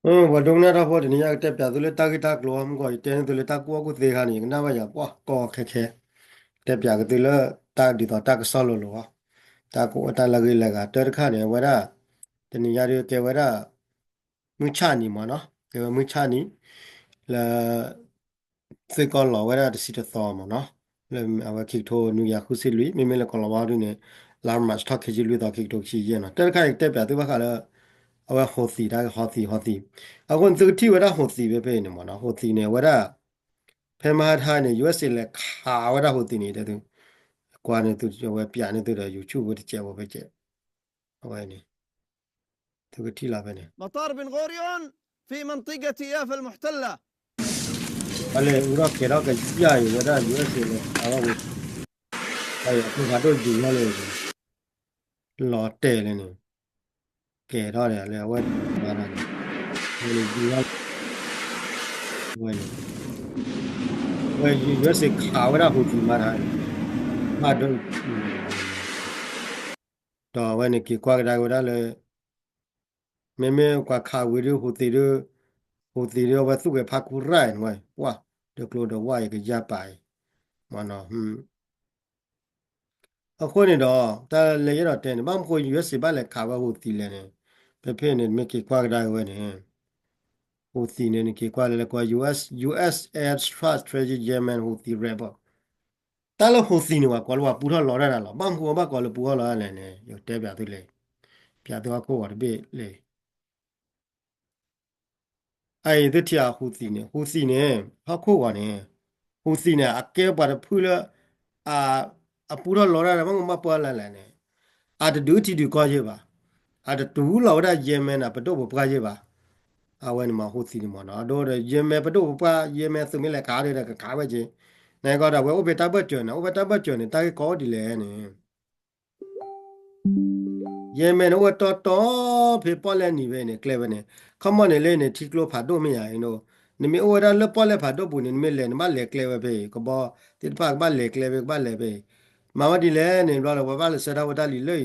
ပှၤဒိကနၣ်တၢ်ဖိ တနံၤညါကတဲပၠးသုလၢတၢ်ဂ့ၢ်တၢ်ကျိၤ မုၢ်ကီၢ် ယတဲန့ၢ်သုလၢတၢ်ကူၣ်ဘၣ်ကူၣ်သ့ခါန့ၣ် ယကနၣ်ဘၣ်ယၤပှၢ်ကီခဲခဲ, တဲပၠးက့ၤသုလၢတၢ်ဒ်သိးတၢ်ကစီၣ်လိၤလိၤအီၤ, တၢ်ကအိၣ်တၢ်လၢအဂ့ၤလၢအဂၤ တၢ်တခါန့ၣ် အဝဲဒၣ် တနံၤညါဒုးကဲဝဲဒၣ် မုၢ်ဆၣ်နံၤမ့ၢ်နီၤ, ကဲဝဲမုၢ်ဆၣ်နံၤ လၢ သုးကီၢ်လီၤဝဲဒၣ်တဆံတသီမ့ၢ်နီၤ, လၢအဝဲခံကထိနွံကယၤဃုဆံလွံၢ် မ့မ့ၢ်လၢကီၢ်လီၤဝါဒုန့ၣ် လါမၢ်ၡးထီၣ်ခံဆံလွံၢ်သီ ခံကထိခံဆံယဲၢ်နီၤ, တၢ်တခါအံၤကတဲပၠးသုဘၣ်ဃးလၢ အဝဲဟူသံးတၢ် ဟူသံး ဟူသံး, အဃိန့ၣ် သုကထံၣ်ဝဲဒၣ်ဟူသံးဖဲဖဲအံၤန့ၣ်မ့ၢ်နီၤ, ဟူသံးန့ၣ် အဝဲဒၣ် ဖဲမဟါတဟါန့ၣ် ယူအက်စ် လဲၤခးဝဲဒၣ်ဟူသံးန့ၣ် တဲသု, ကွၢ်န့ၣ်သုဝဲပၠးန့ၢ်သုဒီး YouTube ဝဲတစဲးဝဲဖဲကဲး, အဝဲန့ၣ် သုကထံၣ်လီၤဖဲန့ᣣ် مطار بن غوريون في منطقة يافا المحتلة. အလဲၤအူထီၣ်ကဲၤထီၣ်ကယၢ်အံၤ ဝဲဒၣ် ယူအက်စ် လဲၤခးဝဲ, အဖိဖးဒိၣ်ဒုးထီၣ်လၢ လီၤတဲာ်လၢန့ၣ်, ကဲၤထီၣ်န့ၣ် လၢအဝဲမၤတၢ်န့ၣ်, ဝဲဒုးထီၣ်, ဝဲ ယူအက်စ် ခးဝဲဒၣ်ဟူသံးမၤတၢ်န့ၣ်, ဖးဒိၣ် ဒီးအဝဲန့ၣ်က့ၤကွၢ်ကဒါက့ၤဝဲဒၣ်လၢ မ့မ့ၢ်ပှၤခးဝံၤဒုး ဟူသံးဒုး, ဟူသံးဒုး အဝဲသူၣ်ဂဲၤဖးကူရၣ်အံၤန့ၣ်ဝဲ, ပှၢ်ဒုးကျိဒီးဝၣ်အံၤကယၢ်ပာ်အံၤ, မ့ၢ်နီၤ, အဃိန့ၣ်ဒီး တၢ်လၢယအဲၣ်ဒိးတဲန့ၣ် ဘၣ်မနုၤဃိ ယူအက်စ် ဘၣ်လဲၤခးဝဲဟူသံးလဲၣ်န့ၣ်, ဖဲဖဲန့ၣ် မ့ၢ်က့ၤကွၢ်ကဒါက့ၤဝဲန့ၣ် ဟူသံးန့ၣ် နက့ၤကွၢ်လၢလၢကွၢ် ယူအက်စ် U S airstrike strikes Yemen Houthi rebel. တၢ်လၢဟူသံးန့ၣ် ပှၤကိးလၢပှၤပူထီၣ်လီၤတၢ်ဒၣ်လီၤ. ဘၣ်မနုၤအဘၣ်ကိးလၢပူထီၣ်လီၤတၢ်လဲၣ်န့ၣ် ယကတဲပၠးသုလဲၣ်, ပၠးသုဟီၣ်ခိၣ်ဂီၤတဘ့ၣ်လဲၣ်. အအံၤသုထံၣ်အဟူသံးန့ၣ် ဟူသံးန့ၣ် ဟီၣ်ခိၣ်ဂီၤန့ၣ်, ဟူသံးန့ၣ် အကဲပှၤတဖုလၢ အပူထီၣ်လီၤတၢ်ဒီး ဘၣ်မနုၤဘၣ်ပှၢ်လၢလဲၣ်န့ၣ်, အတဒုးထံဒုးကီၢ်ယ့ၢ်ဘၣ်, အတတူၢ်လိာ်ဝဲဒၣ် Yemen အပဒိၣ်ပပှၢ်ယ့ၢ်ဘၣ်. အဝဲန့ၣ်မ့ၢ်ဟူသံးန့ၣ်မ့ၢ်နီၤ, အဒိဒီး Yemen ပဒိၣ်ပပှၢ် Yemen သုးမ့ၢ်လဲၤခးဒီးကခးဝဲက့ၤ, နကီးဒီး အဝဲအိၣ်ဖဲတၢ်ဘၢၣ်စၢၤန့ၣ် အိၣ်ဖဲတၢ်ဘၢၣ်စၢၤန့ၣ် တၢ်ဂ့ၢ်ကီအိၣ်ဒ်လဲၣ်န့ၣ် Yemen န့ၣ် အိၣ်ဝဲတီတီ ဖဲပီၣ်လဲၣ်နံၤဖဲန့ၣ် ကျဲဝဲန့ၣ်, ခီမီန့ၣ်လၢန့ၣ် ထံကျိဖးဒိၣ်မ့ၢ်ယၤအံၤ, နမ့ၢ်အိၣ်ဝဲဒၣ်လၢပီၣ်လဲၣ်ဖးဒိၣ်ပူၤန့ၣ် နမ့ၢ်လဲၤ နဘၣ်လဲၤကျဲဝဲဖဲအံၤ, ကဘီသ့ၣ်တဖၣ်ကဘၣ်လဲၤကျဲဖဲ ကဘၣ်လဲၤဖဲအံၤ, မၤဝဲဒ်လဲၣ်န့ၣ် ဘျီလၢပှၤဘၣ်လဲၤဆှၢတၢ်ဖိတၢ်လံၤလၢအံၤ,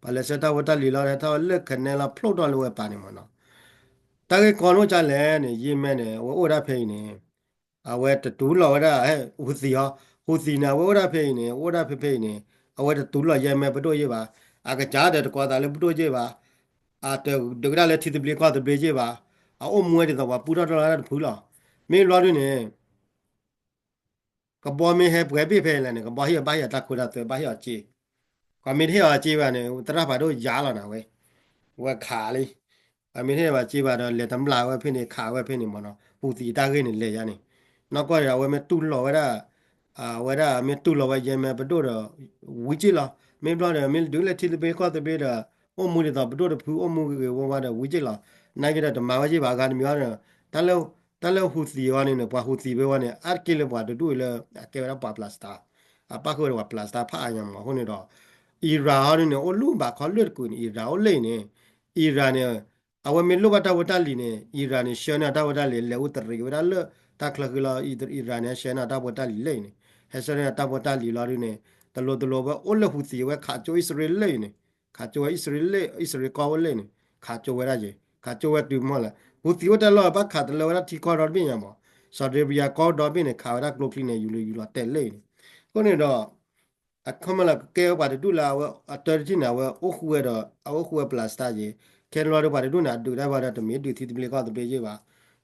ပှၤလဲၤဆှၢတၢ်ဖိတၢ်လံၤလီၤ ထီၣ်ဝဲလၢ canal လီၤဖျိထီၣ်လၢဝဲပာ်န့ၣ်မ့ၢ်နီၤ, တၢ်ဂ့ၢ်ကီန့ၣ်အိၣ်ဒ်လဲၣ်န့ၣ် Yemen န့ၣ် အဝဲအိၣ်ဝဲဒၣ်ဖဲအံၤန့ၣ် အဝဲတတူၢ်လိာ်ဝဲဒၣ် ဟူသံးအီၤ, ဟူသံးန့ၣ် အဝဲအိၣ်ဒၣ်ဖဲအံၤန့ၣ် အိၣ်ဒၣ်ဖဲဖဲအံၤန့ၣ် အဝဲတတူၢ်လိာ် Yemen ပဒိၣ်ယ့ၢ်ဘၣ်, အကစၢ်ဒီးတကိးသးလၢပဒိၣ်ယ့ၢ်ဘၣ်, အတဒုးကဒါလၢထံသဘျ့ကီၢ်သဘျ့ယ့ၢ်ဘၣ်, အအိၣ်မူဝဲဒ်သိးပှၤပူထီၣ်တၢ်လီၤတၢ်တဖုလီၤ. မ့ၢ်ဘျီဒုန့ၣ် ကဘီမ့ၢ်ဟဲပှဲၤဘ့ၣ်ဖဲလဲၣ်န့ၣ် ကဘီဟ့ၣ်အီၤဘၣ်ဟ့ၣ်အီၤတၢ်ခိတၢ်သွဲ ဘၣ်ဟ့ၣ်အီၤစ့, ပှၤမ့ၢ်တဟ့ၣ်အီၤစ့ဘၣ်န့ၣ် သရၣ်ဖးဒိၣ်ယါလီၤနၤဝဲ, ဝဲခးလံ, ပှၤမ့ၢ်တဟ့ၣ်ဘၣ်စ့ဘၣ်ဒီး လဲၤတမျၢ်ဝဲဖဲန့ၣ် ခးဝဲဖဲန့ၣ်မ့ၢ်နီၤ, ဟူသံးတၢ်ဂ့ၢ်န့ၣ်လဲၤယါန့ၣ်, နီၢ်ကီၢ်န့ၣ် အဝဲမ့ၢ်တူၢ်လိာ်ဝဲဒၣ် အဝဲဒၣ်မ့ၢ်တူၢ်လိာ်ဝဲ Yemen ပဒိၣ်ဒီး ဝံၤက့ၢ်လီၤ. မ့ၢ်ဘျီဒီး မ့ၢ်ဒုးလၢထံသဘျ့ကီၢ်သဘျ့ဒီး အိၣ်မူဒ်သိးပဒိၣ်တဖု အိၣ်မူဂ့ၤဂ့ၤဝါဝါဒီး ဝံၤက့ၢ်လီၤ. နာ်က့ဒီး တမၤဝဲက့ၢ်ဘၣ်အဂၤတမံၤအီၤဒီး တၢ်လၢ တၢ်လၢဟူသံးအီၤန့ၣ်န့ၣ် ပှၤဟူသံးဖဲဝဲန့ၣ် အါတက့ၢ်လၢပှၤတဒူၣ်လၢ အကဲဝဲဒၣ်ပှၤ Palestine အပၣ်ဃုာ်ဝဲဒၣ်ပှၤ Palestine ဖးအါညါမး အဃိန့ၣ်ဒီး Iran ဟီဒုန့ၣ် အိၣ်လူၤဘၣ်ခီလၢတကုာ်န့ၣ် Iran အိၣ်လၢအံၤန့ၣ် Iran န့ၣ် အဝဲမ့ၢ်လိၣ်ဘၣ်တၢ်ဖိတၢ်လံၤန့ၣ် Iran န့ၣ် ဆှၢန့ၢ်အတၢ်ဖိတၢ်လံၤ လဲၤအိၣ်တရံးဝဲဒၣ်လၢ တၢ်ချၢဃံလီၤ Iran န့ၣ် ဟဲဆှၢန့ၢ်အတၢ်ဖိတၢ်လံၤလၢအံၤန့ၣ် ဟဲဆှၢန့ၢ်အတၢ်ဖိတၢ်လံၤလီၤဒုန့ၣ် တလိၤတလိၤဝဲအိၣ်လၢဟူသံးဝဲခးကၠိ Israel လၢအံၤန့ၣ် ခးကၠိဝဲ Israel လၢ Israel ကီၢ်အိၣ်လၢအံၤန့ၣ် ခးကၠိဝဲဒၣ်က့ၤ ခးကၠိဝဲတုၤမီၢ်လဲၣ် ဟူသံးအိၣ်တၢ်လီၢ်ဘၣ်ခးတလၢဝဲဒၣ်ထံကီၢ်ဒီတဘ့ၣ်ညါမး Saudi Arabia ကီၢ်ဒီဘ့ၣ်န့ၣ် ခးဝဲဒၣ်ကျိချံန့ၣ် ယူၤလီၤယူၤလီၤတဲာ်လၢအံၤန့ၣ် အဃိန့ၣ်ဒီး အခီမ့ၢ်လၢကကဲဝဲပှၤတဒူၣ်လၢအဝဲအတၢတထံၣ်န့ၣ် အဝဲအိၣ်ဃူဝဲဒီး အအိၣ်ဃူဝဲ Palestine က့ၤ ခဲန့ၣ်လီၤဒီးပှၤတဒူၣ်န့ၣ် အဒုးတၢ်ဝဲဒီး တမ့ၢ်ဒုးထံသဘျ့ကီၢ်သဘျ့ယ့ၢ်ဘၣ်,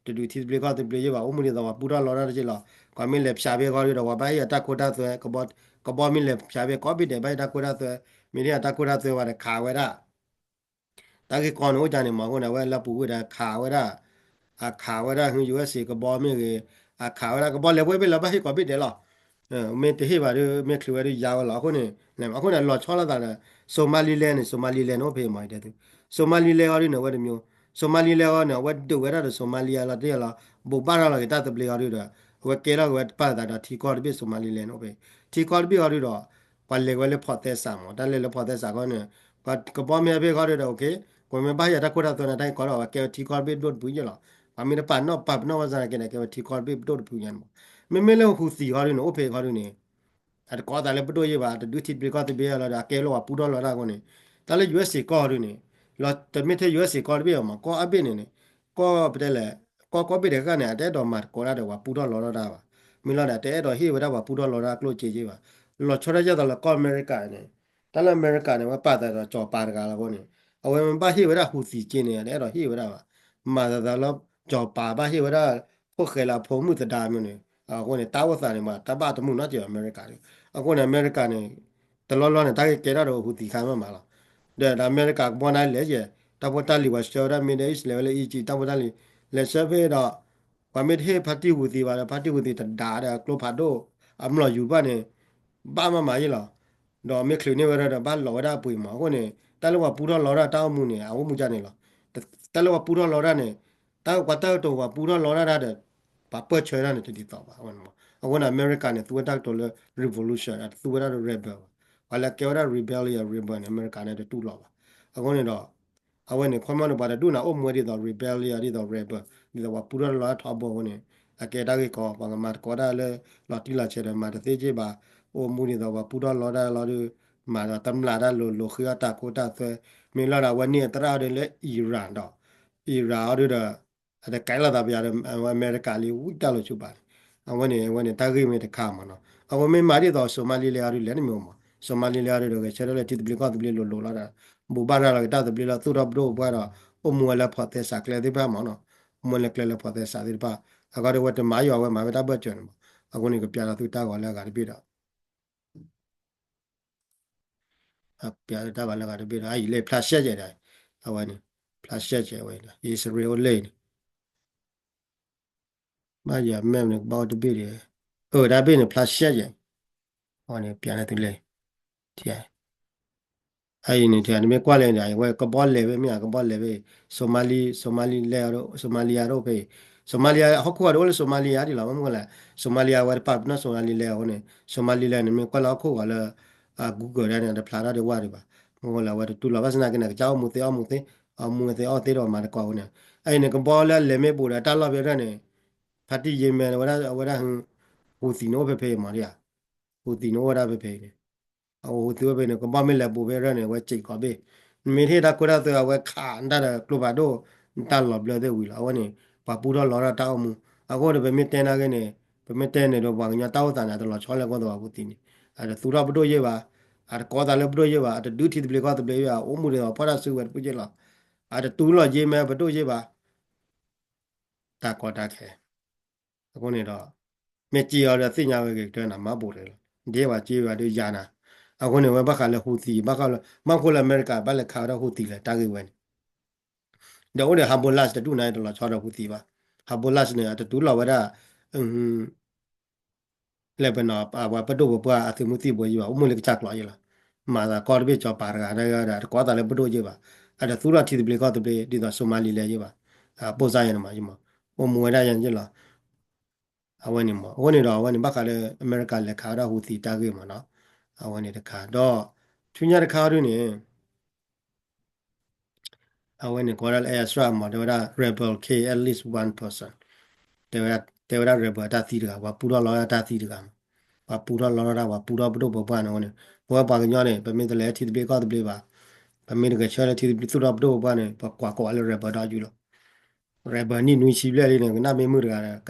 တဒုးထံသဘျ့ကီၢ်သဘျ့ယ့ၢ်ဘၣ် အိၣ်မူဒ်သိးပှၤပူထီၣ်လီၤတၢ်တက့ၢ်လီၤ. ပှၤမ့ၢ်လဲၤဖၠးဖဲဃီဒီး ပှၤဘၣ်ဟ့ၣ်အတၢ်ခိတၢ်သွဲ ကဘီမ့ၢ်လဲၤဖၠးဖဲကိးဘ့ၣ်ဒဲး ဘၣ်ဟ့ၣ်တၢ်ခိတၢ်သွဲ မ့ၢ်တဟ့ၣ်အတၢ်ခိတၢ်သွဲဘၣ်ဒီးခးဝဲဒၣ် တၢ်ဂ့ၢ်ကီန့ၣ်အိၣ်ကန့ၣ်မး အဃိန့ၣ် အဝဲလၢပူၤကွံာ်ဒီးခးဝဲဒၣ် အခးဝဲဒၣ် ယူၤအ့စ့ ကဘီမ့ၢ်ဂ့ၤ အခးဝဲဒၣ် ကဘီလဲၤပှဲၤဘ့ၣ်လၢဘၣ်ဟ့ၣ်ကိးဘ့ၣ်ဒဲးလီၤ. မ့ၢ်တဟ့ၣ်ဘၣ်ဒီး မ့ၢ်ချုးဝဲဒီးယါဝဲလီၤ. အဃိန့ၣ် အဃိန့ၣ် လီၤဆီလိာ်သးဒီး Somaliland န့ၣ် Somaliland န့ၣ်အိၣ်ဖဲမး တဲသု Somaliland အီၤဒုန့ၣ် အဝဲတမျိုး Somaliland အီၤန့ၣ် အဝဲဒုးဝဲဒၣ်ဒီး Somalia လီၤတ့ၢ်လီၤ ဘိးဘၣ်ထီၣ်လီၤက့ၤတၢ်သဘျ့အီၤဒုဒီး အဝဲကဲထီၣ်က့ၤဝဲတပာ်သးဒီးထံကီၢ်တဘ့ၣ် Somaliland န့ၣ်အိၣ်ဖဲ ထံကီၢ်တဘ့ၣ်အီၤဒုဒီး ပှၤလဲၤဝဲလၢဖီၣ်သဲစးမး တၢ်လဲၤလၢဖီၣ်သဲစးခီန့ၣ် ပှၤကဘီမ့ၢ်ဖဲခီဒုဒီး ပှၤမ့ၢ်ဘၣ်ဟ့ၣ်အတၢ်ခိတၢ်သွဲန့ၣ် တၢ်ကီဒီး ပှၤကဲဝဲထံကီၢ်တဘ့ၣ်ပဒိၣ်တဖုယ့ၢ်လီၤ. ပှၤမ့ၢ်တပာ်နီၣ်ပာ်ပနီၣ်ဝဲစ့ၢ်ကီးန့ၣ် ကဲဝဲထံကီၢ်တဘ့ၣ်ပဒိၣ်တဖုညါန့ၣ်မး မ့မ့ၢ်လၢဟူသံးခီဒုန့ၣ် အိၣ်ဖဲခီဒုန့ၣ် အတကိးသးလၢပဒိၣ်ယ့ၢ်ဘၣ် တဒုးထံသဘျ့ကီၢ်သဘျ့လီၤဒီး အကဲလၢပှၤပူထီၣ်လီၤတၢ်အဃိန့ၣ် တၢ်လၢ ယူၤအ့စ့ ကီၢ်ဒုန့ၣ် လီၤတမ့ၢ်ထဲ ယူၤအ့စ့ ကီၢ်တဘ့ၣ်အီၤမး ကီၢ်အါဘ့ၣ်န့ၣ်န့ၣ် ကီၢ်ပတဲလဲၣ်, ကီၢ်ကီၢ်ဘ့ၣ်တခါန့ၣ် အတအဲၣ်ဒိးမၤသကိးတၢ်ဒီးပှၤပူထီၣ်လီထီၣ်တၢ်ဘၣ်. မ့ၢ်လီၤဒီး တအဲၣ်ဒိးဟ့ၣ်ဝဲဒၣ်ပှၤပူထီၣ်လီထီၣ်တၢ်ကျိၣ်စ့က့ဘၣ်. လီၤဆီဒၣ်တၢ်သိးလၢကီၢ်အမဲရကၤန့ၣ်, တၢ်လၢအမဲရကၤန့ၣ် ဝဲပာ်သးဒီးကၠီၤပၤတဂၤလီၤအဃိန့ၣ်, အဝဲမ့ၢ်ဘၣ်ဟ့ၣ်ဝဲဒၣ်ဟူသံးက့န့ၣ် အတအဲၣ်ဒိးဟ့ၣ်ဝဲဒၣ်ဘၣ်. မၤသးသးလၢ ကၠီၤပၤဘၣ်ဟ့ၣ်ဝဲဒၣ် ဖိၣ်ဃဲလၢအဖိမုၣ်သဒါမ့ၢ်န့ၣ် အဃိန့ၣ် တၢ်အိၣ်သးန့ၣ်မး တၢ်ဘၣ်တမုာ်နီတစဲးအမဲရကၤန့ၣ်. အဃိန့ၣ် အမဲရကၤန့ၣ် တလီၢ်လီၢ်န့ၣ် တၢ်ဂ့ၢ်ကဲထီၣ်ဒီးဟူသံးခါမးမးလီၤ. ဒီးအမဲရကၤကဘီနၤလဲၣ်ယဲၢ်, တၢ်ဖိတၢ်လံၤပှၤဆှၢဝဲဒၣ် Middle East လဲၤဝဲလၢ Egypt တၢ်ဖိတၢ်လံၤ လဲၤဆှၢဖဲဒီး ပှၤမ့ၢ်တဟ့ၣ်ဖါတံၢ်ဟူသံးဘၣ်ဒီး ဖါတံၢ်ဟူသံးတဒါဒီးကျိဖးဒိၣ် အမျိာ်ယူၤတဖၣ်န့ၣ် ဘၣ်မးမးယဲၢ်လီၤ. ဒီးမ့ၢ်ချုးန့ၢ်ဝဲဒၣ်ဒီး ဘၣ်လီၤဝဲဒၣ်အပှ့ၤမး. အဃိန့ၣ် တၢ်လၢပှၤပူထီၣ်လီတၢ်တၢ်အိၣ်မူန့ၣ် အအိၣ်မူကန့ၣ်လီၤ. တၢ်လၢပှၤပူထီၣ်လီတၢ်န့ၣ် တၢ်ပှၤတၢ်ကတိၤပှၤပူထီၣ်လီတၢ်ဒီး ပှၤပၢၢ်ဆၢတၢ်န့ၣ်တဒ်သိးဘၣ်. အဃိန့ၣ် အမဲရကၤန့ၣ် သူဝဲတၢ်ကတိၤလၢ revolution အတသူဝဲဒၣ်ဒီး rebel ဘၣ်. ပှၤလၢကဲဝဲဒၣ် rebellion rebel န့ၣ် အမဲရကၤန့ၣ်တတူၢ်လိာ်ဘၣ်. အဃိန့ၣ်ဒီး အဝဲန့ၣ် ခီမီန့ၣ် ပှၤတဒူၣ်န့ၣ် အိၣ်မူဝဲဒ်သိး rebellion ဒ်သိး rebel ဒ်သိးပှၤပူထီၣ်လီတၢ်ထီဘိအဃိန့ၣ် အကဲတၢ်ဂ့ၢ်ကီ ပှၤကမၤသကိးတၢ်လၢ လီၤတံၢ်လီၤဆဲးဒီးမၤတသ့က့ဘၣ်. အိၣ်မူဒ်သိးပှၤပူထီၣ်လီတၢ်လီၤဒီး မၤဒီးတမျးတၢ်လိၤလိၤဃ့အီၣ်တၢ်ခိတၢ်သွဲ မ့ၢ်လီၤဒီး အဝဲန့ၢ်အသရၣ်အီၤဒီးလၢ Iran ဒီး Iran အီၤဒီး အတကဲလီၤသးပယီၤဒီး အဝဲအမဲရကၤလံ ဝံတၢ်လိၤဆူၣ်ဘၣ်န့ၣ် အဝဲန့ၣ် အဝဲန့ၣ်တၢ်ဂ့ၢ်မ့ၢ်တခါမးနီၤ. အဃိမ့ၢ်မၤဒ်သိး Somaliland အီၤဒီး လဲၤတမံၤမး Somaliland အီၤဒီး ဂဲၤဆၢထၢၣ်လၢထံသဘျ့ကီၢ်သဘျ့လိၤလိၤလီၤဒီး ဘိးဘၣ်ရၤလီၤက့ၤတၢ်သဘျ့လၢသူၣ်ထီၣ်ပဒိၣ်ပပှၢ်ဒီး အိၣ်မူဝဲလၢဖီၣ်သဲစးကျဲသ့ၣ်တဖၣ်မးနီၤ. အိၣ်မူဝဲလၢကျဲလၢဖီၣ်သဲစးသ့ၣ်တဖၣ် အဃိဒီး အဝဲတမၤယီၤ အဝဲမၤဝဲတၢ်ဘၢၣ်စၢၤန့ၣ်မး. အဃိန့ၣ် ကပျးလီၤသုတၢ်ဂီၤလၢအဂၤတဘ့ၣ်ဒီး ပျးလီၤတၢ်ဂီၤလၢအဂၤတဘ့ၣ်ဒီး အအံၤလဲၤဖျါရှဲကဲးဒီး အဝဲန့ၣ် ဖျါရှဲကဲးဝဲဒီး အံၣ်စရ့လးအိၣ်လဲၣ်အံၤန့ၣ် ဘၣ်ယၤမဲာ်န့ၣ် ကဘၣ်အိၣ်တဘ့ၣ်ဒီး အၢ တၢ်ဘ့ၣ်န့ၣ် ဖျါရှဲကဲး အဝဲန့ၣ် ပျးလီၤသုလဲၣ် ထံ အအံၤန့ၣ် ထံ နမ့ၢ်ကွၢ်လဲၣ်န့ၣ် အဝဲကဘီလဲၤဝဲမ့ၢ် အကဘီလဲၤဝဲ Somali Somali လဲၣ် Somalia တအိၣ်ဖဲအံၤ Somalia ဟီၣ်ခိၣ်ဂီၤတအိၣ်လၢ Somalia ဒ်လီၤ မ့ၢ်မ့ၢ်လၢ Somalia အဝဲတပာ်ပနီၣ် Somali လဲၣ်အဃိန့ၣ် Somali လဲၣ် နမ့ၢ်ကွၢ်လၢဟီၣ်ခိၣ်ဂီၤလၢ Google ဒၣ်န့ၣ် အတဖျါထီၣ်ဒံးဝဲဒံးဘၣ် မ့ၢ်လၢအဝဲတတူၢ်လိာ် ဘၣ်ဆၣ်သနာ်က့န့ၣ် ကစၢ်အိၣ်မူသ့အီၣ်မူသ့ အီၣ်မူသ့အီၣ်သ့ဒီးမၤသကိးအဃိန့ၣ် အအံၤန့ၣ် ကဘီလၢအလဲၤမ့ၢ်ဘူးဒီးတၢ်လီၢ်ဖဲရဲၣ်န့ၣ် ဖါတံၢ်ယ့မဲ အဝဲဒၣ် အဝဲဒၣ် ဟူသံးန့ၣ်အိၣ်ဖဲဖဲအံၤမးဒ်ဧါ ဟူသံးန့ၣ်အိၣ်ဝဲဒၣ်ဖဲဖဲအံၤန့ၣ် အအိၣ်ဟူသံးအိၣ်ဖဲန့ၣ် ကဘီမ့ၢ်လဲၤဘူးဖဲရဲၣ်န့ၣ် အဝဲစံးကီးဘ့ၣ် နမ့ၢ်တဟ့ၣ်တၢ်ခိတၢ်သွဲ အဝဲခးနတၢ်ဒီးကျိဖးဒိၣ် နတၢ်လီၤဘျၢသ့ၣ်ဝံၤလီၤ အဝဲန့ၣ် ပှၤပူထီၣ်လီထီၣ်တၢ်အိၣ်မူ အဃိဒီးပမ့ၢ်တဲနာ်က့န့ၣ် ပမ့ၢ်တဲန့ၣ်ဒီးပှၤကညီတၢ်အိၣ်သးန့ၣ် အတလီၤဆီလၢအဃိသတးပူၤသံးန့ၣ် အတသူထီၣ်ပဒိၣ်ယ့ၢ်ဘၣ် အတကိးသးလၢပဒိၣ်ယ့ၢ်ဘၣ် အတဒုးထံသဘျ့ကီၢ်သဘျ့ယ့ၢ်ဘၣ် အိၣ်မူဒ်သိးဖီၣ်တၢ်စုကဝဲၤတဖုယ့ၢ်လီၤ အတတူၢ်လိာ်ယ့ၢ်မဲပဒိၣ်ယ့ၢ်ဘၣ် တၢ်ကီတၢ်ခဲ အဃိန့ၣ်ဒီး မ့ၢ်စ့အီၤဒီးသ့ၣ်ညါဝဲဂ့ၤကတၢၢ်နၤ မၤဘူးတဂ့ၤလီၤ ဒ်ပှၤစ့ဝဲဒုးယၤနၤ အဃိန့ၣ် ဝဲဘၣ်ဃးလၢဟူသံး ဘၣ်ဃးလၢ မ့ၢ်ဃိလၢအမဲရကၤ ဘၣ်လဲၤခးဝဲဒၣ်ဟူသံးလဲၣ် တၢ်ဂ့ၢ်ဝဲန့ၣ် ဒီးအိၣ်ဒီး Hezbollah တဒူၣ်န့ၣ် တလီၤဆီဒီးဟူသံးဘၣ် Hezbollah န့ၣ် အတတူၢ်လိာ်ဝဲဒၣ် လဲၤပနီၤ ပှၤပဒိၣ်ပပှၢ်အသုးမုၢ်သံၣ်ဘိယ့ၢ်ဘၣ် အိၣ်မူလၢကစၢ်ကျိာ်ယ့ၢ်လီၤ မၤသးကီတဘ့ၣ်ကၠီၤပၤတဂၤတဂၤဒီး အတကိးသးလၢပဒိၣ်ယ့ၢ်ဘၣ် အတသူထီၣ်ထံသဘျ့ကီၢ်သဘျ့ ဒ်သိး Somaliland ယ့ၢ်ဘၣ် ပိၢ်စၢ်ယဲန့ၣ်မး ယမး အိၣ်မူဝဲဒၣ်ယဲန့ၣ်ယ့ၢ်လီၤ အဝဲန့ၣ်မး အဃိန့ၣ်ဒီး အဝဲန့ၣ် ဘၣ်ဃးလၢအမဲရကၤလဲၤခးဝဲဒၣ်ဟူသံးတၢ်ဂ့ၢ်မးနီၤ အဝဲန့ၣ်တခါ ဒီး ဆူညါတခါဒ်န့ၣ် အဝဲန့ၣ်ကိးဝဲဒၣ်လၢ Ezra မး တဲဝဲဒၣ် rebel kill at least one person တဲဝဲဒၣ် တဲဝဲဒၣ် rebel အတၢ်သံတဂၤ ပှၤပူထီၣ်လီတၢ်သံတဂၤမး ပှၤပူထီၣ်လီတၢ် ပှၤပူထီၣ်ပဒိၣ်ပပှၢ်န့ၣ်အဃိန့ၣ် ပဝဲပှၤကညီန့ၣ် ပမ့ၢ်တလဲၤထံသဘျ့ကီၢ်သဘျ့ဘၣ် ပမ့ၢ်တဂဲၤဆၢထၢၣ်လၢထံသဘျ့သူၣ်ထီၣ်ပဒိၣ်ပပှၢ်န့ၣ် ပကွၢ်ကိးဝဲလၢ rebel ဒီးယူၢ်လီၤ rebel နံၣ်နွံဆံဘျဲၣ်လံန့ၣ် ကနၣ်မ့ၢ်မုာ်တဂၤဒီး ကနၣ်တံၢ်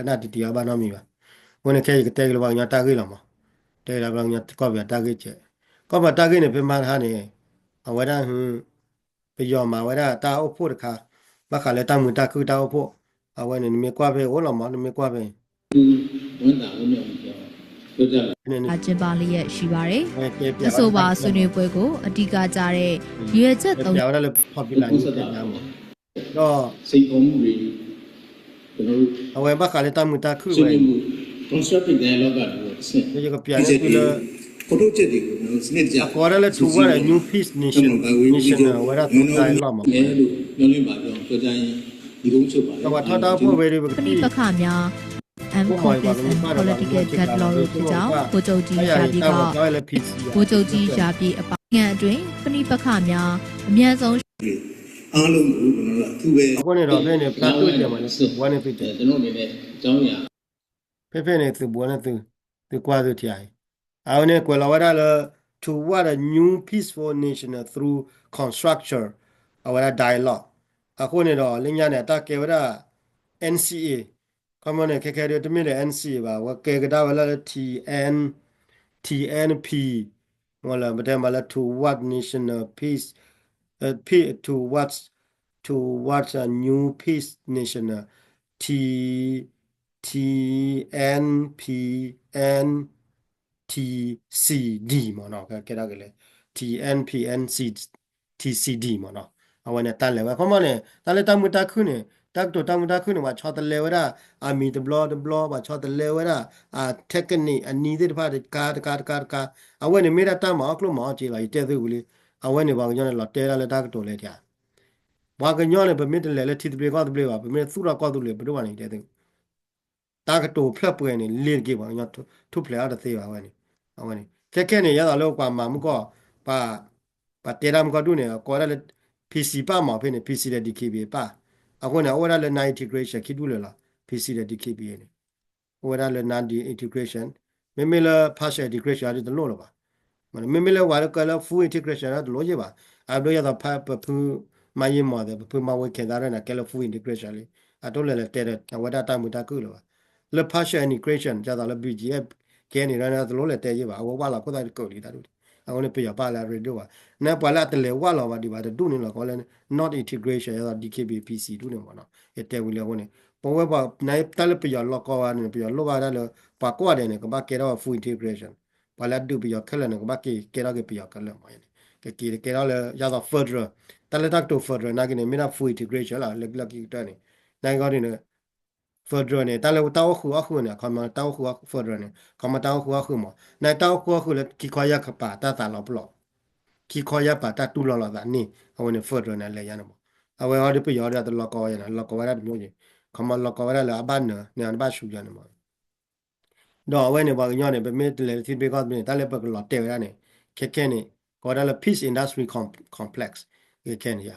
တံၢ်အီၤဘၣ်နီတမံၤဘၣ် အဃိန့ၣ် ခဲအံၤကတဲက့ၤလၢပှၤကညီတၢ်ဂ့ၢ်လီၤမး တဲက့ၤလၢပှၤကညီကီၢ်ပယီၤတၢ်ဂ့ၢ်ကဲး ကီၢ်ပယီၤတၢ်ဂ့ၢ်န့ၣ် ဖဲမဟါတဟါန့ၣ် အဝဲဒၣ် ပယီၤမၤဝဲဒၣ်တၢ်အိၣ်ဖှိၣ်တခါ ဘၣ်ဃးလၢတၢ်မုာ်တၢ်ခုၣ်တၢ်အိၣ်ဖှိၣ် အဝဲန့ၣ် နမ့ၢ်ကွၢ်ဖဲအိၣ်လီၤမး နမ့ၢ်ကွၢ်ဖဲ ကျင်းပလျက်ရှိပါတယ်။ အဆိုပါဆွေးနွေးပွဲကို အဓိကကျတဲ့ ရည်ရွယ်ချက်သုံး ဝဲဒၣ်လၢ popular န့ၣ် ဒီး အဝဲဘၣ်ဃးလၢတၢ်မုာ်တၢ်ခုၣ်ဝဲ ယကပျးန့ၢ်သုလၢ အကိးဝဲဒၣ်လၢ toward a new peace nation, nation ဝဲဒၣ် dialogue မး ဒီးပှၤထီၣ်တၢ်အိၣ်ဖှိၣ်ဝဲဒီး ပကထံၣ် ပဋိပက္ခများ and conflicts and political deadlock တွေဖြစ်ကြောင်း ဗိုလ်ချုပ်ကြီးရာပြည့်က ဗိုလ်ချုပ်ကြီးရာပြည့်အပါ နိုင်ငံအတွင်း ပဋိပက္ခများ အမြန်ဆုံး အဃိန့ၣ်ဒီး ဖဲန့ၣ် ဖျါဒိၣ်ကဲမးန့ၣ် သုးဘူးဝဲန့ၣ်သုးတဲာ် ဖဲဖဲန့ၣ် သုးဘူးဝဲန့ၣ်သုး သုးကွၢ်သုးထံအံၤ အဝဲန့ၣ်ကွဲးလီၤဝဲဒၣ်လၢ toward a new peaceful national through constructure အဝဲဒၣ် dialogue အဃိန့ၣ်ဒီး လၢညါန့ၣ် အတၢ်ကဲဝဲဒၣ် N C A, ခီမီန့ၣ် ခဲခဲဒ်တမ့ၢ်ဒီး N C A ဘၣ်, အဝဲကဲကဒါဝဲလၢ T N, T N P, မ့ၢ်လၢပတဲမးလၢ toward national peace, အဲ peace, toward, toward a new peace national, T, T N P N T C D မ့ၢ်နီၤ, ကဲဒၣ်က့ၤလၢ T N P N C, T C D မ့ၢ်နီၤ. အဝဲန့ၣ်တၢ်လဲၤဝဲ ခီမီန့ၣ် တၢ်လၢတၢ်မုာ်တၢ်ခုၣ်န့ၣ် တၢ်ကတိၤတၢ်မုာ်တၢ်ခုၣ်န့ၣ် ပှၤဆီတလဲဝဲဒၣ် အမံၤတဘျီတဘျီ, ပှၤဆီတလဲဝဲဒၣ် အ technique အနည်းသ့ၣ်တဖၣ်တခါတခါတခါတခါ, အဝဲန့ၣ်မ့ၢ်ဒၣ်တၢ်မၤအီၣ်ကျိၣ်မၤအီၣ်စ့လီၤ. ယတဲသုဝံၤလံ, အဝဲန့ၣ်ပှၤကညီန့ၣ် လီၤတဲဒၣ်လၢတၢ်ကတိၤလဲၣ်တၢ်, ပှၤကညီန့ၣ် ပမ့ၢ်တလဲၤလၢထံသဘျ့ကီၢ်သဘျ့ဘၣ်, ပမ့ၢ်သူၣ်ထီၣ်ကီၢ်သူလ့ၤ ပဒိၣ်ဘၣ်န့ၣ် ယတဲသု တၢ်ကတိၤဖျၢၣ်ပှဲၤန့ၣ် လ့ၤတက့ၢ် ပှၤကညီထူၣ်ဖျဲးအီၤတသ့ဘၣ်ဝဲန့ၣ်. အဝဲန့ၣ် ခဲခဲန့ၣ် ယဲသိးလၢပှၤမၤမုၢ်ကီၢ်, ပှၤတဲတၢ်မုၢ်ကီၢ်ဒူၣ်န့ၣ် ကိးဝဲဒၣ်လၢ P C ပၣ်မၤဖဲန့ၣ် P C ဒီး D K B A ပၣ်, အဃိန့ၣ် အိၣ်ဝဲဒၣ်လၢ non integration ခံဒူၣ်လၢာ်လီၤ, P C ဒီး D K B A န့ၣ် အိၣ်ဝဲဒၣ်လၢ non integration, မ့မ့ၢ်လၢ partial integration အဒ်တလိၣ်လၢၤဘၣ်. မ့မ့ၢ်လၢပှၤလၢကဲလၢ full integration တလိၣ်ယ့ၢ်ဘၣ်, အဒိယဲသိး ပဖုမၤယံာ်မီၢ်သ့ၣ် ပဖုမၤဝဲ ခဲသးရၢၢ်န့ၣ် ကဲလၢ full integration လံ, အတိၢ်လဲၤလဲၤတဲဒီး အဝဲဒၣ်တၢ်မုာ်တၢ်ခုၣ်လၢၤဘၣ်. လၢ partial integration ယဲသိးလၢ B G F ကဲန့ၣ်ဒီး တလိၣ်လဲၤတဲယ့ၢ်ဘၣ်, အဝဲဝၣ်လီၤခိၣ်သၣ်တကၢၢ်လံတၢ်ဒူၣ်န့ၣ်, အဃိန့ၣ် ပယီၤပၣ်လၢအရ့ဒိၣ်ဘၣ်. နပှၤလၢအတလဲၤဝၣ်လီၤဘၣ်ဒံးဘၣ်တဒူၣ်န့ၣ်လီၤ ကိးလၢ non integration ယဲသိး D K B P C ဒူၣ်န့ၣ်မ့ၢ်နီၤ, ယတဲဝံၤလံအဃိန့ၣ် ပဝဲပှၤ တၢ်လၢပယီၤလီၤကီဝဲန့ၣ် ပယီၤလိၣ်ဘၣ်ဒၣ်လၢ ပှၤကိးဂၤဒဲးန့ၣ် ကဘၣ်ကဲထီၣ်ဝဲ full integration, ပှၤလၢအဒုးပယီၤခဲလၢာ်န့ၣ် ကဘၣ်က့ၤကဲထီၣ်က့ၤပယီၤခဲလၢာ်မ့ၢ်န့ၣ်, ကက့ၤကဲထီၣ်လၢ ယဲသိး federal, တၢ်လၢတၢ်ကတိၤ federal နာ်က့န့ၣ် မ့ၢ်ဒၣ် full integration လီၤ လၢလၢခံကတၢၢ်န့ၣ်, နာ်က့ဂီၢ်ဒ်န့ၣ် federal န့ၣ် တၢ်လၢတၢ်အိၣ်ဃုာ်အီၣ်ဃုာ်န့ၣ် ခီမီတၢ်အိၣ်ဃုာ်အီၣ် federal န့ၣ် ခီမီတၢ်အိၣ်ဃုာ်အီၣ်ဃုာ်မ့ၢ်, နာ်က့တၢ်အိၣ်ဃုာ်အီၣ်ဃုာ်လၢခံခီယၢ်ကပၤတၢ်သးလီၤပလီၢ်, ခံခီယၢ်ပၤတၢ်တူၢ်လိာ်လိာ်သးန့ၣ် အဝဲန့ၣ် federal န့ၣ် အလဲၤယါန့ၣ်မ့ၢ်, အဝဲဟီဒ်ပယီၤဒီးတလီၤကီဝဲယါန့ၣ် လီၤကီဝဲဒၣ်တမျိုးန့ၣ်, ခီမီလီၤကီဝဲဒၣ်လၢအဘၣ်နၢၤန့ၣ် အတဘၣ်ဆူၣ်ယါန့ၣ်မ့ၢ် ဒီးအဝဲန့ၣ် ပှၤကညီန့ၣ် ပမ့ၢ်တလဲၤလၢထံသဘျ့ကီၢ်သဘျ့န့ၣ် တၢ်လၢပကလီၤတဲာ်ဝဲဒၣ်န့ၣ် ခဲခဲန့ၣ် ကိးဝဲဒၣ်လၢ peace industry com-, complex ခဲခဲန့ၣ်ယါ,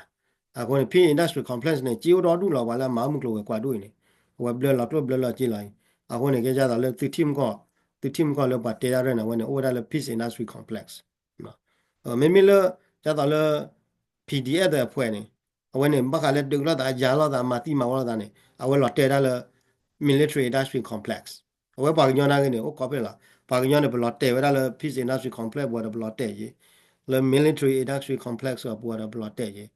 အဃိန့ၣ် peace industry complex န့ၣ် က့အိၣ်ဒီဒူၣ်လီၤ ပှၤလၢအမၤအီၣ်မုၢ်ကျိၤဝဲၤကွာ်ဒူၣ်အံၤန့ၣ်, အဝဲဘျၢလီၤကျိၣ်ဘျၢလီၤစ့လီၤအံၤ, အဃိန့ၣ် ကဲယါသိးလၢသုထံၣ်မုၢ်ကီၢ်, သုထံၣ်မုၢ်ကီၢ်လၢပှၤတဲတၢ်ရဲၣ်န့ၣ် အဝဲန့ၣ် အိၣ်ဝဲဒၣ်လၢ peace industry complex မ့မ့ၢ်လၢ ဒ်သိးလၢ P D F သ့ၣ်အဖှဲးန့ၣ် အဝဲန့ၣ် ဘၣ်ဃးလၢဒုးလိာ်သး ယၤလိာ်သး မၤသံမၤဝီလိာ်သးန့ၣ် အဝဲလီၤတဲာ်ဝဲဒၣ်လၢ military industry complex, အဝဲပှၤကညီနာ်က့န့ၣ် အိၣ်ကိးဖဲလီၤ. ပှၤကညီန့ၣ် ပလီၤတဲာ်ဝဲဒၣ်လၢ peace industry complex ပူၤဒီးပလီၤတဲာ်ယ့ၣ်, လၢ military industry complex ပူၤဒီးပလီၤတဲာ်ယ့ၣ်,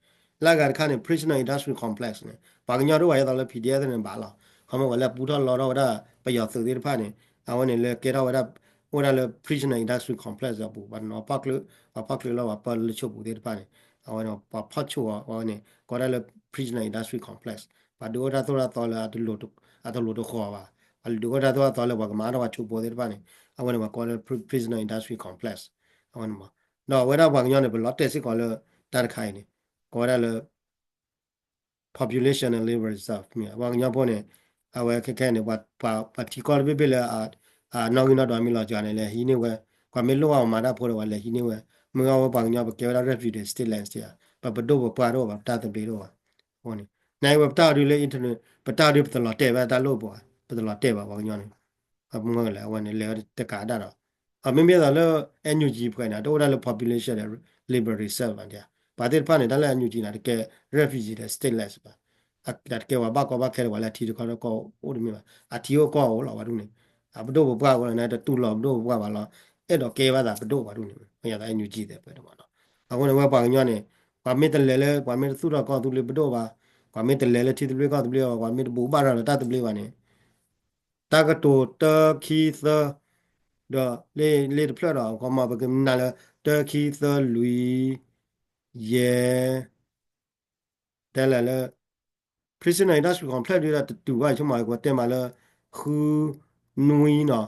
လၢအဂၤတခါန့ၣ် prisoner industry complex န့ၣ် ပှၤကညီဒိၣ်ဝဲဒ်သိးလၢ P D F န့ၣ်ဘၣ်လီၤ. ခီမီပှၤလၢပူထီၣ်လီထီၣ်ဝဲဒၣ် ပယီၤသုးသ့ၣ်တဖၣ်န့ၣ် အဝဲန့ၣ်လၢကဲထီၣ်ဝဲဒၣ် အိၣ်ဝဲဒၣ်လၢ prisoner industry complex အပူၤ ပှၤနီၤဖီၣ်ချၢ, ပှၤဖီၣ်ချၢလီၤပှၤပၢလၢလၢဆိပူၤသ့ၣ်တဖၣ်န့ၣ် အဝဲန့ၣ် ပှၤဖီၣ်ဆိၣ်အီၤ အဝဲန့ၣ် ကိးဒၣ်လၢ prisoner industry complex, ပှၤဒုးအိၣ်တၢ်သိၣ်တၢ်သီလၢ အတလိၤတဃီၤဘၣ်, ပှၤဒုးအိၣ်တၢ်သိၣ်တၢ်သီလၢပှၤကမၤအါထီၣ်ပှၤဆိဖိသ့ၣ်တဖၣ်န့ၣ် အဝဲန့ၣ်ပှၤကိးလၢ prisoner industry complex အဝဲန့ၣ်မ့ၢ်, ဒီးအဝဲဒၣ်ပှၤကညီန့ၣ် ပလီၤတဲာ်စ့ၢ်ကီးလၢ တၢ်တခါအံၤန့ၣ် ကိးဝဲဒၣ်လၢ population and labor reserve မ့ၢ် ပှၤကညီဖိန့ၣ် အဝဲခဲခဲန့ၣ် ပှၤ ပှၤထံကီၢ်တဘ့ၣ်ဘ့ၣ်လၢ အနီၣ်ဂံၢ်နီၣ်ဒွးမ့ၢ်လီၤစှၤန့ၣ် လဲၤဟံးန့ၢ်ဝဲ, ပှၤမ့ၢ်လိၣ်ဘၣ်ပှၤမၤတၢ်ဖိဒီး ပှၤလဲၤဟံးန့ၢ်ဝဲ, မ့ၢ်အဝဲပှၤကညီပကဲဝဲဒၣ် refugee stateless တယါ, ပပဒိၣ်ပပှၢ်တအိၣ်ဘၣ် ပတၢ်သဘျ့တအိၣ်ဘၣ်, အဃိန့ၣ် နဝဲပတၢ်ဒုးလၢ internet ပတၢ်ဒုးပတလီၤတဲာ်ဘၣ်တၢ်လိၣ်ဘၣ်, ပတလီၤတဲာ်ဘၣ်ပှၤကညီန့ၣ်, အမ့ၢ်လဲၣ် အဝဲန့ၣ် လဲၤဝဲတကးဒၣ်ဒီး အမ့မ့ၢ်သိးလၢ N U G ဖှဲးန့ၣ် တအိၣ်ဝဲဒၣ်လၢ population ဒီး labor reserve ဘၣ်, ပှၤသ့ၣ်တဖၣ်န့ၣ် တၢ်လၢ N U G န့ၣ် တကဲ refugee ဒီး stateless ဘၣ်, တၢ်တကဲပှၤဘၣ်ကီဘၣ်ခဲဒီး ပှၤလၢအထံတခီတကီၢ်အိၣ်တမ့ၢ်ဘၣ်, အထံအိၣ်ကီၢ်အိၣ်လီၤ ပှၤဒူၣ်န့ၣ်, အပဒိၣ်ပပှၢ်အိၣ်လီၤန့ၣ် တတူၢ်လိာ်ပဒိၣ်ပပှၢ်ဘၣ်လီၤ, အဲၣ်ဒိးကဲဘၣ်သးပဒိၣ်ပှၤဒူၣ်န့ၣ်, မ့ၢ်ယသး N U G သ့ၣ်ဖှဲးတမ့ၢ်နီၤ, အဃိန့ၣ် ဝဲပှၤကညီန့ၣ် ပှၤမ့ၢ်တလဲၤလၢ ပှၤမ့ၢ်တသူၣ်ထီၣ်ကီၢ်သူလ့ၤပဒိၣ်ဘၣ်, ပှၤမ့ၢ်တလဲၤလၢထံသဘျ့ကီၢ်သဘျ့ဘၣ်, ပှၤမ့ၢ်တဘိးဘၣ်ရၤလီၤတၢ်သဘျ့ဘၣ်န့ၣ် တၢ်ကတိၤတၢခံသၢ ဒီးလ့ၣ်တဖျၢၣ်ဒီး ခီမီပကနၣ်လၢ တၢခံသၢလွံၢ် ယဲၢ် တဲလဲၣ်လၢ prisoner industry complex ဒုးဒီးတတုၤဘၣ် ဆိကမိၣ်ကတဲမးလၢ ဃု နွံနီၤ,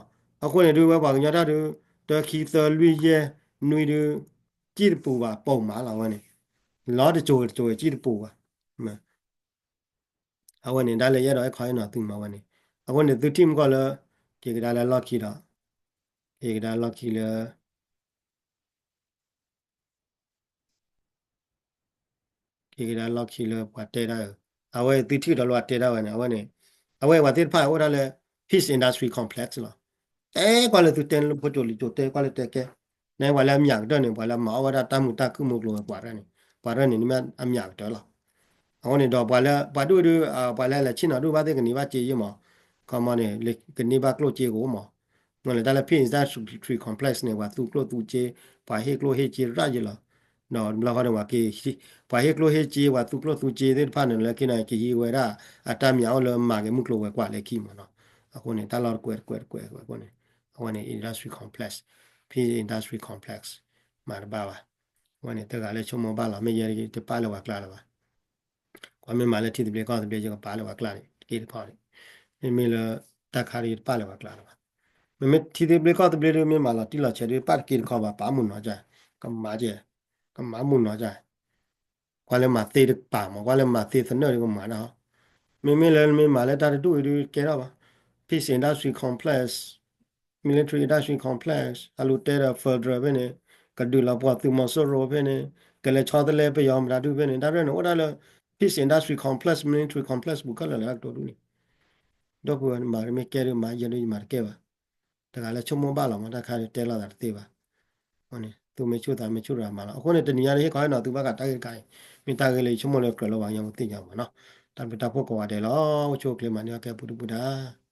အဃိန့ၣ်ဒုးဝဲပှၤကညီတၢ်ဒုး တၢခံသၢလွံၢ်ယဲၢ်နွံဒုး စံၣ်တပူၤဘၣ် ပိာ်မးလီၤဝဲန့ၣ်, လီၤတစိၤတစိၤစံၣ်တပူၤဘၣ် အဝဲန့ၣ် ဒၣ်လဲာ်ယအဲၣ်ဒိးအဲၣ်ခီအဲၣ်နီၤသုမးဝဲန့ၣ်, အဃိန့ၣ် သုထံၣ်မုၢ်ကီၢ်လၢ က့ၤကဒါလၢလီၢ်ခံဒီး က့ၤကဒါလီၢ်ခံလၢ က့ၤကဒါလီၢ်ခံလၢပှၤတဲဒၣ်အၢ, အဝဲသုထံၣ်ကဒီးလၢပှၤတဲဒၣ်ဝဲန့ၣ် အဝဲန့ၣ် အဝဲပှၤသ့ၣ်တဖၣ်အိၣ်ဒၣ်လၢ peace industry complex လီၤ, တဲကွၢ်လၢသုတဲလၢဖိကၠိလံကၠိ တဲကွၢ်လၢတဲကဲ, နပှၤလၢအမၠးကတၢၢ်န့ၣ် ပှၤလၢအမၤအီၣ်ဝဲဒၣ်တၢ်မုာ်တၢ်ခုၣ်မုၢ်ကျိၤဝဲၤကွာ်ရဲၣ်န့ၣ် ပှၤရဲၣ်န့ၣ် နမ့ၢ်အမၠးကတၢၢ်လီၤ. အဃိန့ၣ်ဒီးပှၤလၢ ပှၤဒူၣ်ဒု ပှၤလၢလဲၤဆ့ၣ်နီၤဒူၣ်ဘၣ်သ့ၣ်ကန့ၢ်ဘၣ်စ့ယဲၢ်မး, ခီမီန့ၣ် ကန့ၢ်ဘၣ်ကျိၣ်စ့ကအိၣ်မး, မ့ၢ်လၢတၢ်လၢ Peace Industry Complex န့ၣ် ပှၤသူကျိၣ်သူစ့, ပှၤဟ့ၣ်ကျိၣ်ဟ့ၣ်စ့ရၣ်ယဲၢ်လီၤ, ဒီးဘျီဃီန့ၣ် ပှၤဟ့ၣ်ကျိၣ်ဟ့ၣ်စ့ ပှၤသူကျိၣ်သူစ့သ့ၣ်တဖၣ်န့ၣ် လၢခံန့ၣ် ကဟံးဝဲဒၣ် အတၢ်မံၤအိၣ်လၢမၤက့ၤမုၢ်ကျိၤဝဲၤကွာ်လၢခံမးနီၤ, အဃိန့ၣ် တၢ်လီၢ်တကွဲးတကွဲးတကွဲးအဃိန့ၣ်, အဝဲန့ၣ် Industry Complex, Peace Industry Complex မၤတဘၣ်ဘၣ်, အဝဲန့ၣ် တဂၤလၢဆိကမိၣ်ဘၣ်လီၤ မ့ၢ်ယဲတပာ်လၢပှၤကျါလၢၤဘၣ် ကွၢ်မ့ၢ်မၤလၢထံသဘျ့ကီၢ်သဘျ့ ယကပာ်လၢပှၤကျါန့ၣ် တက့ၢ်တခီန့ၣ်, မ့မ့ၢ်လၢတၢ်ခါဒ်ယတပာ်လၢပှၤကျါလၢၤဘၣ်, မ့မ့ၢ်ထံသဘျ့ကီၢ်သဘျ့ဒ်မ့ၢ်မၤလီၤတံၢ်လီၤဆဲးဒ်ပာ်တက့ၢ်တခီဘၣ် ပာ်မုၢ်နီၤကၢ်, ကမၤကဲ, ကမၤမုၢ်နီၤကၢ်, ကွၢ်လၢမၤသ့တကပၤမး ကွၢ်လၢမၤသ့သနၢၣ်ဒ်ကမၤဒၣ်, မ့မ့ၢ်လၢမ့ၢ်မၤလၢတၢ်တဒူၣ်အံၤဒ်ကဲထီၣ်ဘၣ်, Peace Industry Complex, Military Industry Complex အလူၤတဲဒီး Federal ဖဲန့ၣ်, ကဒုးလီၤပှီၢ်သုးမီၤစိရိၤဖဲန့ၣ်, ကလဲၤဆီတလဲပယီၤမတၤဒုဖဲန့ၣ် တၢ်ရဲၣ်န့ၣ်အိၣ်ဒၣ်လၢ Peace Industry Complex, Military Complex ပူၤခဲလၢာ်လၢတၢ်ကတိၤဒ်န့ၣ်, ဒီပုၢ်ဝဲၢ်မၤမ့ၢ်ကဲဒ်မၤယဲဒ်ယမၤတကဲဘၣ်, တဂၤလၢဆိကမိၣ်ဘၣ်လီၤမး တၢ်ခါဒ်တဲလိာ်သးတသ့ဘၣ်, အဃိန့ၣ် သူမ့ၢ်ဆူၣ်သးမ့ၢ်ဆူၣ်တဂၤမၤလီၤ, အဃိန့ၣ် တနံၤညါန့ၣ် ဟ့ၣ်ခီဟ့ၣ်နီၤသုဘၣ်ဃးတၢ်ဂ့ၢ်တခါအံၤ, မ့ၢ်တၢ်ဂ့ၢ်လၢယဆိကမိၣ်လၢကြၢးလၢပှၤကညီဖိသ့ၣ်ညါမးနီၤ, တၢ်ဘျုးတၢ်ဖှိၣ်ကိးဂၤဒဲးလီၤ, အိၣ်ဆူၣ်အိၣ်ချ့မၤန့ၢ်အီၣ်ကဲပူၤဒုပူၤဒါ